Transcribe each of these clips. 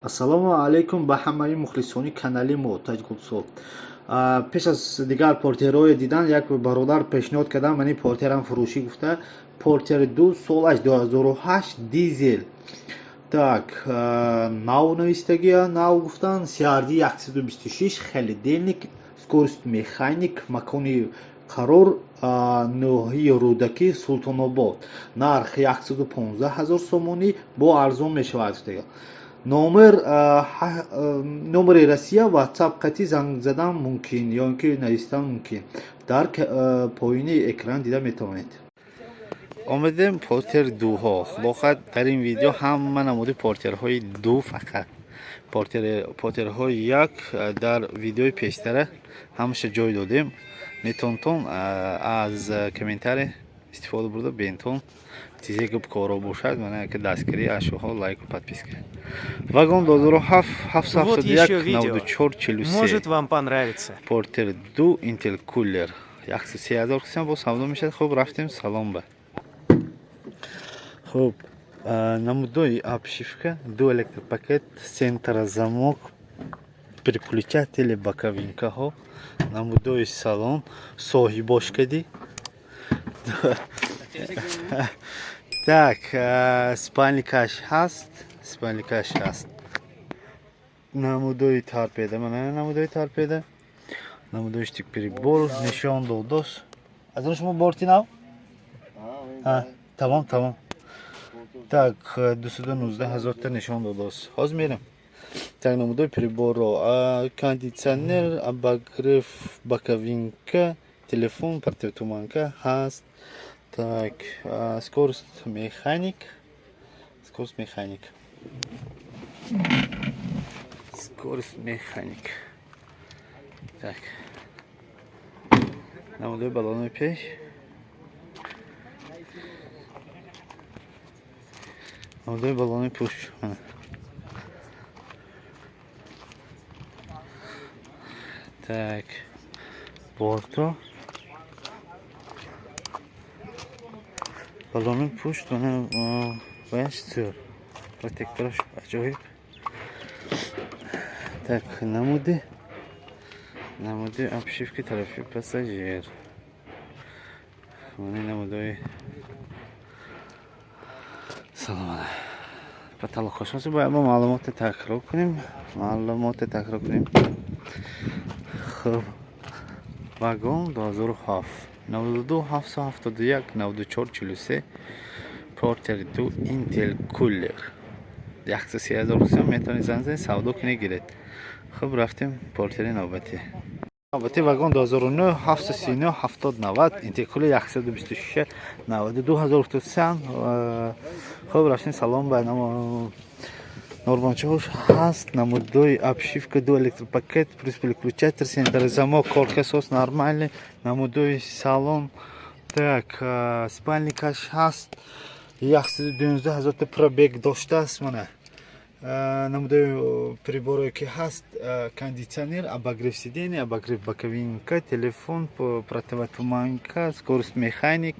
Ассалому алайкум ба ҳамаи мухлисони канали мо Таҷгулсо. Пеш аз дигар портерҳое дидан, як бародар пешниҳод кардам, мани портерам фурӯшӣ гуфта, Портер 2, солаш 2008, дизел. Так, нав навистагия, нав гуфтан, CRD 126, холодильник, скорость механик, макони қарор ноҳияи Рӯдакӣ, Султонобод. Нарх 115 ҳазор сомонӣ, бо арзон мешавад гуфтага. Номери Россия, WhatsApp қати занг задан мумкин ё ин ки навистан мумкин. Дар поини экран дида метавонед. Омадем Портер дуҳо. Худохоҳад, дар ин видео ҳама намуди портерҳои ду, фақат портерҳои як дар видеои пештара ҳамаша ҷой додем. Метавонтон аз комментарий истифода бурда бентон, чизе гап коро бошад, мана ки дастгирӣ ашуҳо, лайку подписка. Вагон 2007, Вот еще 771 видео. 94 43. Может, вам понравится. Портер 2 интеркулер 103 ҳазор қисм бо савдо мешавад. Хуб, рафтем, салом ба. Хуб, намудои обшивка, ду электропакет, центра замок, переключатели, боковинкаҳо, намудои салон, соҳибош кади. Так, спальникаш ҳаст, спальникаш ҳаст, намудои торпеда, мана намудои торпеда, намудои штик прибор нишон додос. Аз он шумо борти нав. Тамом, тамом. Так, 219 ҳазорта нишон додос. Ҳозир мерем. Так, намудои приборро, кондитсионер, обогрев боковинка, телефон, противотуманка ҳаст. Так, скорость механик, скорость механик, скорость механик. Так, намудои баллонои пеш, намудои баллонои пушт. Так, борто, баллонои пушт, ваяш зӯр, протектораш аҷоиб. Так, намуди обшивки тарафи пассажир, мани намудои салом, потолокҳош. Бояд мо маълумоте такрор кунем, маълумоте такрор кунем. Хуб, вагон 2007, 92 771 94 43, Портер 2 интер кулер, 103 ҳазор сом. Метавонед занг занед, савдо кунед, гиред. Хуб, рафтем портери навбатӣ. Навбати вагон 2009, 739 70 90, интеркулер 126, 92 ҳазор сам. Хуб, рафтем, салом ба. Норбончаҳош ҳаст, намудои обшивка, ду электропакет, плюс переключатель, центр замок, коркасос нормальный, намудои салон. Так, спальникаш ҳаст, 112 ҳазорта пробег доштааст. Мана намудои приборое ки ҳаст: кондитсионер, обогрев сиденья, обогрев боковинка, телефон, противотуманка, скорость механик.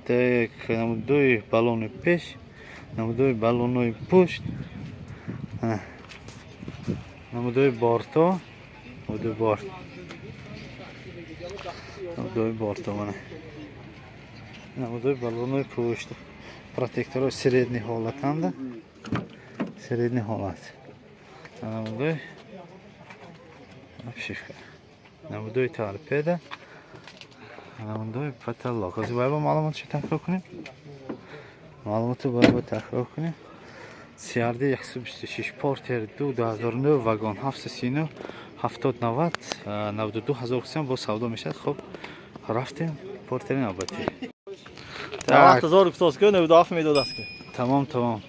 Так, намудои баллони пеш, намудои баллонои пушт, намудои борто, намудои борт, намудои борто, мана намудои баллонои пушт, протекторҳо средний ҳолатанда, средний ҳолат, намудои обшивка, намудои торпеда, намудои потолок. Ҳозир бояд бо маълумотшо такрор кунем, маълумотро бояд бо такрор кунем. CRD 126, Портер 2, 2009, вагон, 739 70 90, 92 ҳазор сом, бо савдо мешавад. Хуб, рафтем портери навбатӣ. Так. 90 0 гуфтааст ки 97 медодааст ки. Тамом, тамом.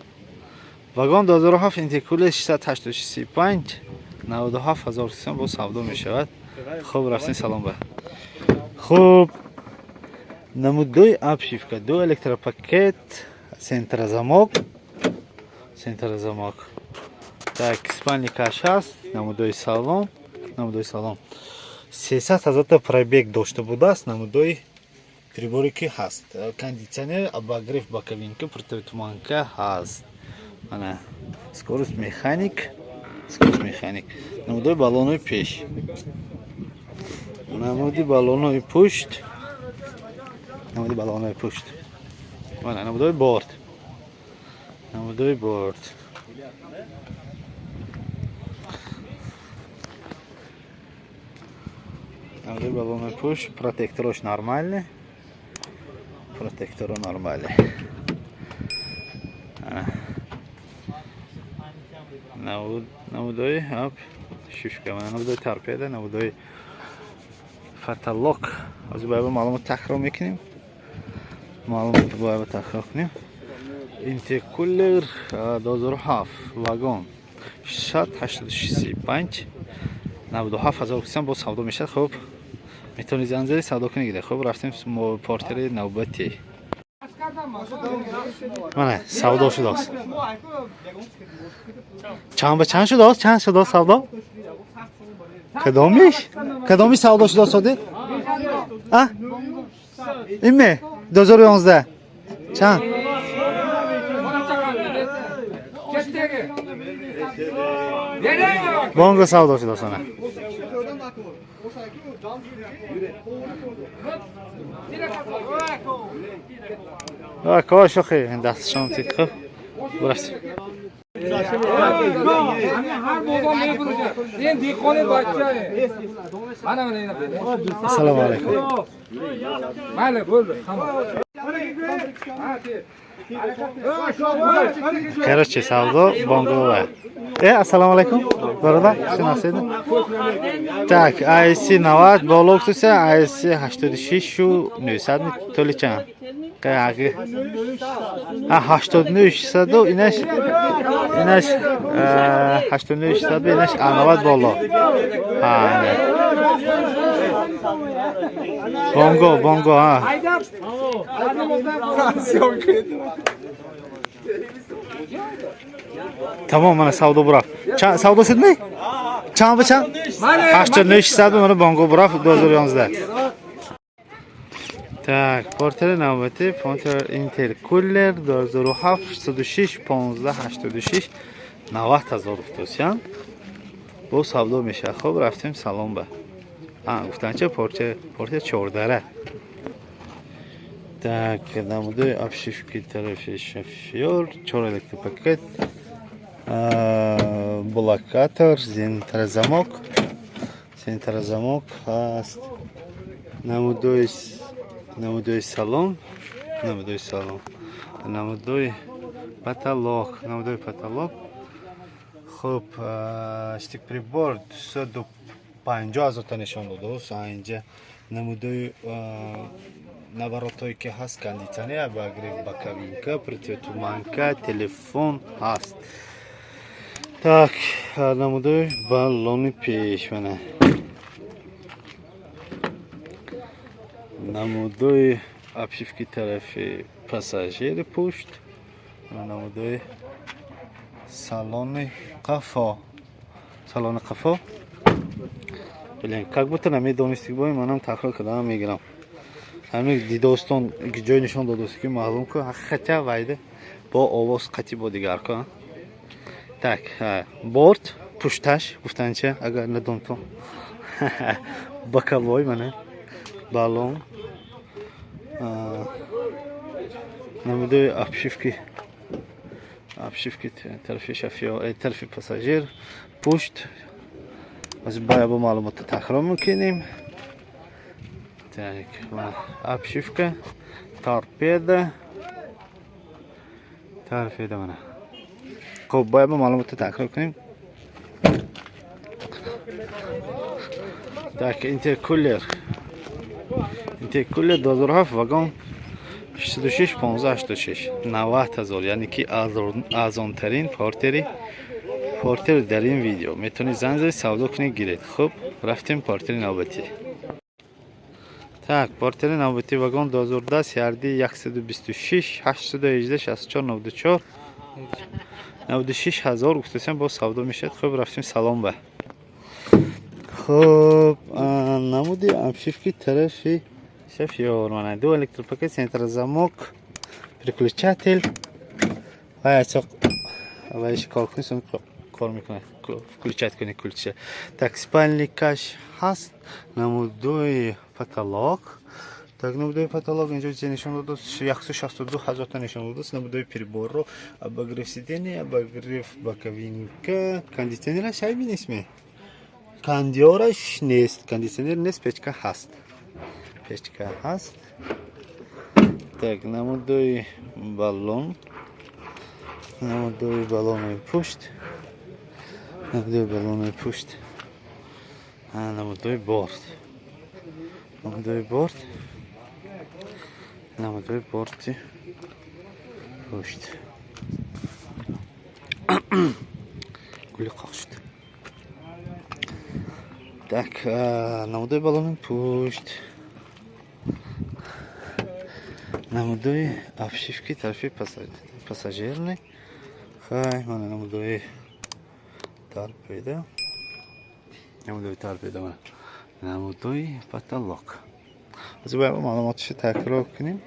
Вагон 2007, интеркулер 686 35, 97 ҳазор сом, бо савдо мешавад. Хуб, рафтем, салом ба. Хуб, намудои обшивка, ду электропакет, центрозамок, центрозамок. Так, спальникаш ҳаст, намудои салон, намудои салон, 300 ҳазорта пробег дошта будааст. Намудои приборе ки ҳаст: кондитсионер, обогрев боковинка, противотуманка ҳаст. Ана скорость механик, скорость механик. Намудои баллонои пеш, намуди баллонои пушт, намуди баллонои пушт. Мана намудои борт, намудои борт. Намудои баллонои пушт, протекторош нормальный. Протекторо нормальный. Ана. Намудои обшивка, мана намудои торпеда, намудои потолок. Ҳозир бояд маълумот такрор мекунем. Маълумот бояд такрор кунем. Интеркулер 2007, вагон 686, 97 ҳазор кисам, боз савдо мешавад. Хуб, метавонед занг зани, савдо кунед, гида. Хуб, рафтем портери навбатӣ. Мана савдо шудааст. Чанд ба чанд шудааст? Чанд шудааст савдо? Кадомиш? Кадомиш савдо шудааст, Содиқ? А? Инме? 2011. Чанд? Бонго савдо шудааст, ана. Кош охи, дастшон тид. Хуб. Бурафтем. Ассалому алайкум. Короче, савдо бонговая. Ассалому алайкум. Бародар, шиносед? Так, IC 90 боло гуфтуся, IC 86 шу 900 толи чанд? Қаги. А 89 600, инаш 89 600, инаш 90 боло. Ҳа, бонго, бонго, ҳа. Тамом, мана савдо бурафт. Чанд савдо шудми? Чанд ба чанд? 89 600, мана бонго бурафт 2011. Так, портери навбатӣ, портер интеркулер 2007, 606 15 86, 90 ҳазор гуфтосян. Бо савдо мешавад. Хуб, рафтем салон ба. А, гуфтанча портер, портер чордара. Так, намудои обшивки тарафи шофёр, чор электропакет, блокатор, центрозамок, центрозамок ҳаст. Намудои салон, намудои салон, намудои потолок, намудои потолок. Хуб, штик прибор 250 ҳазорта нишон додааст. Инҷа намудои наворотҳое ки ҳаст, кондитсионер, обогрев, боковинка, противотуманка, телефон ҳаст. Так, намудои баллони пеш, мана намудои обшивки тарафи пассажири пушт, намудои салони қафо, салони қафо. Блин, как будто намедонисти, бо манам такрор кардам мегирам. Ҳамин дидостон ҷой нишон додост, ки маълум ку ҳақиқатя вайда бо овоз қатӣ бо дигар ку. Так, борт пушташ гуфтанча, агар надонтон. Боковой, мана баллон, намудои обшивки тарафи шофёр, тарафи пассажир пушт. Аз бая бо маълумота такрор мекунем. Так, обшивка, торпеда, торпеда, мана. Хуб, бояд бо маълумота такрор кунем. Так, интеркулер, интеркулер 2007, вагон 66 15 86, 90 ҳазор, яъне ки арзонтарин портери дар ин видео. Метавонед занг зани, савдо кунед, гиред. Хуб, рафтем портери навбатӣ. Так, портери навбатӣ, вагон 2010, CRD 126 818 64 94, 96 ҳазор гуфтасем, боз савдо мешавад. Хуб, рафтем салон ба. Хуб, намуди обшивки тарафи шофёр, мана ду электропакет, центрозамок, переключатель ва Аввалиш кор кунӣ, кор мекунад, включать кунӣ ключа. Так, спальникаш ҳаст, намудои потолок. Так, намудои потолок инҷо чизе нишон додааст, 162 ҳазорта нишон додааст. Намудои приборро, обогрев сидения, обогрев боковинка, кондиционераш айби нестме, кондиораш нест, кондиционер нест, печка ҳаст, печка ҳаст. Так, намудои баллон, намудои баллонои пушт, намудои баллонои пушт, намудои борт, намудои борт, намудои борти пушт. Гули қоқ шуд. Так, намудои баллони пушт, намудои обшивки тарафи пассажирный. Хай, мана намудои торпеда, намудои торпеда, мана намудои потолок. Ҳозир бояд маълумоташо такрор кунем.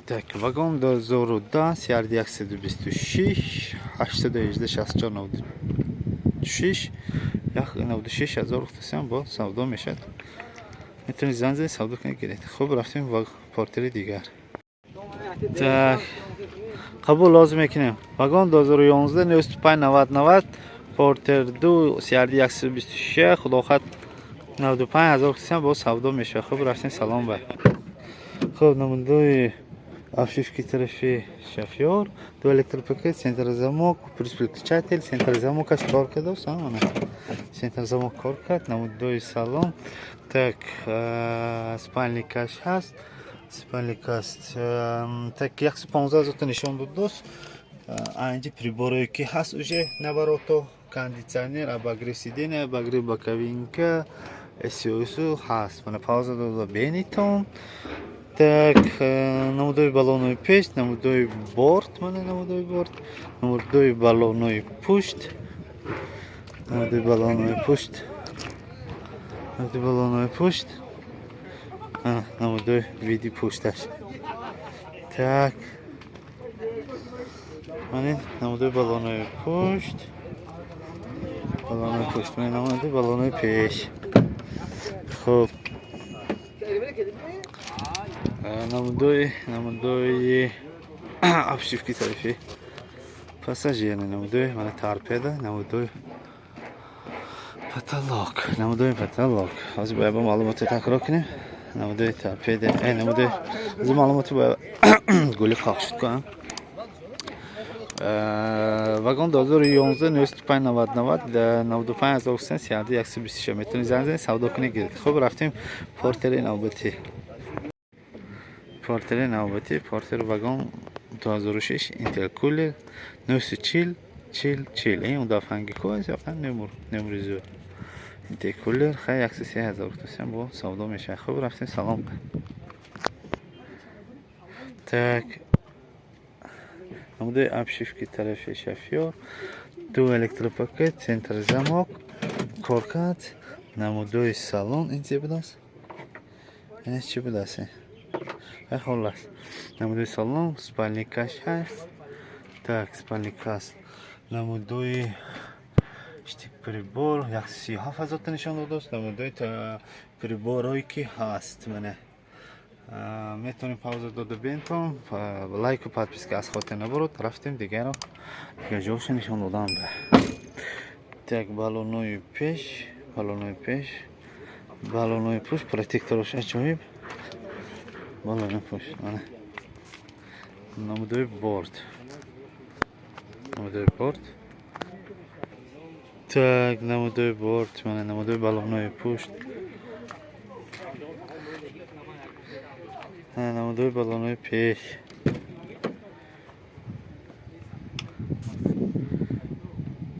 Так, вагон 2010, CRD 126, 818 64 96, 96 ҳазор гуфтасиам, бо савдо мешавад. Метавонед занг занед, савдо кунед, гиред. Хуб, рафтем ба портери дигар. Так, қабул лозим мекунем. Вагон 2011, 95 90 90, портер 2, CRD 126, худохат 95 ҳазор гуфтасиам, бо савдо мешавад. Хуб, рафтем, салом бай. Хуб, намудои обшивки тарафи шофёр, ду электропакет, центр замок, плюс выключатель, центр замокаш кор кардааст, ана центр замок кор кард, намудои салон. Так, спальникаш ҳаст, спальник аст. Так, 115 ҳазорта нишон додааст. Инҷа приборое ки ҳаст, уже наворото, кондиционер, обогрев сидения, обогрев боковинка, СОСу ҳаст. Мана пауза дода бенитон. Так, намудои баллонои пеш, намудои борт, мана намудои борт, намудои баллонои пушт, намудои баллонои пушт, намудои баллонои пушт, намудои види пушташ. Так, манин намудои баллонои пушт, баллонои пушт, мана намудои баллонои пеш. Хуб, намудои обшивки тарафи пассажир, намудои мана торпеда, намудои потолок, намудои потолок. Ҳозир бояд ба маълумоти такрор кунем. Намудои торпеда, намудои ҳозир маълумоти бояд гули қоқ шуд кунам. Вагон 2011, 95 90 90, 95 ҳазор гуфтан, CRD 126, метавонед занг занед, савдо кунед, гиред. Хуб, рафтем портери навбатӣ, портери навбатӣ, портер вагон 2006, интеркулер, 940 40 40. Ин удафанги ку аст, ёфтан нумури зӯр. Интеркулер, хай, 103 ҳазор гуфтасиам, бо савдо мешавад. Хуб, рафтем, салом. Так, намудои обшивки тарафи шофёр, ду электропакет, центр замок кор кард, намудои салон. Ин чи будааст? Ин чи будааст? Хай, холас, намудои салон, спальникаш ҳаст. Так, спальник ҳаст, намудои штик прибор, 137 ҳазорта нишон додааст. Намудои приборое ки ҳаст, мана метавонем пауза дода бентон. Лайку подписка аз хотир набурд. Рафтем дигаро, дигар ҷоша нишон додам. Так, баллонои пеш, баллонои пеш, баллонои пушт, протекторош аҷоиб, баллонои пушт, мана намудои борт, намудои борт. Так, намудои борт, мана намудои баллонои пушт, намудои баллонои пеш.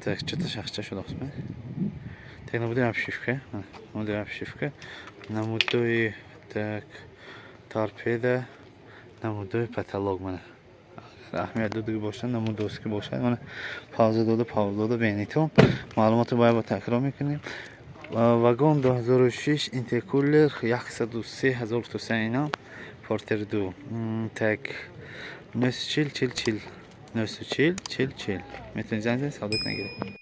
Так, чата шахча шудааст. Так, намудои обшивка, намудои обшивка, намудои, так, торпеда, намудои потолок. Мана аҳамият додагӣ бошад, намудоски бошад, мана пауза дода бенитон. Маълумотро бояд ба такрор мекунем. Вагон 2006, интеркулер, 103 ҳазор гуфтаса, ина портер 2. Так. 940 40 40, 940 40 40. Метавонед занг занед, савдо кунед, гиред.